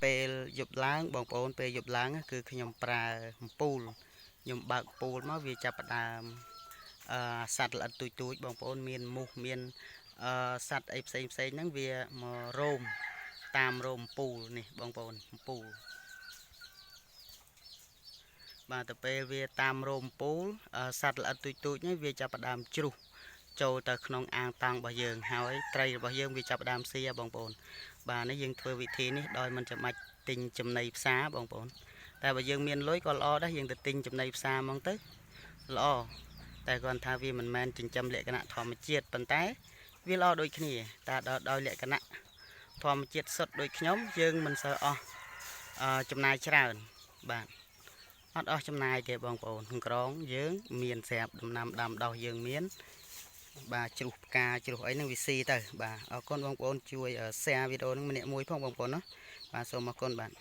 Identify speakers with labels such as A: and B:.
A: ពេលយប់ឡើងបងប្អូនពេលយប់ឡើងគឺខ្ញុំប្រើអំពូលខ្ញុំបើកអំពូលមកវាចាប់ផ្ដើមអឺសត្វល្អិតទូចទូចបងប្អូនមានមូសមានអឺសត្វអីផ្សេងផ្សេងហ្នឹងវាមករោមតាមរោមអំពូលនេះបងប្អូនអំពូលបាទទៅពេលវាតាមរោមអំពូលសត្វល្អិតទូចទូចនេះវាចាប់ផ្ដើមជ្រុះចូលទៅក្នុងអាងតង់របស់យើងហើយត្រីរបស់យើងវាចាប់ផ្ដើមស៊ីបងប្អូនបាទនេះយើងធ្វើវិធីនេះដោយមិនចាំបាច់ទិញចំណីផ្សារបងប្អូនតែបើយើងមានលុយក៏ល្អដែរយើងទៅទិញចំណីផ្សារហ្មងទៅល្អតែគាត់ថាវាមិនមែនចិញ្ចឹមលក្ខណៈធម្មជាតិប៉ុន្តែវាល្អដូចគ្នាតែដោយលក្ខណៈធម្មជាតិសុទ្ធដូចខ្ញុំយើងមិនសូវអស់ចំណាយច្រើនបាទអត់អស់ចំណាយទេបងប្អូនក្រងយើងមានស្រាប់ដំណាំដាំដោះយើងមានបាទជ្រុះផ្កាជ្រុះអីហ្នឹងវាស៊ីទៅបាទអរគុណបងប្អូនជួយ share វីដេអូហ្នឹងម្នាក់មួយផងបងប្អូនណាបាទសូមអរគុណបាទ។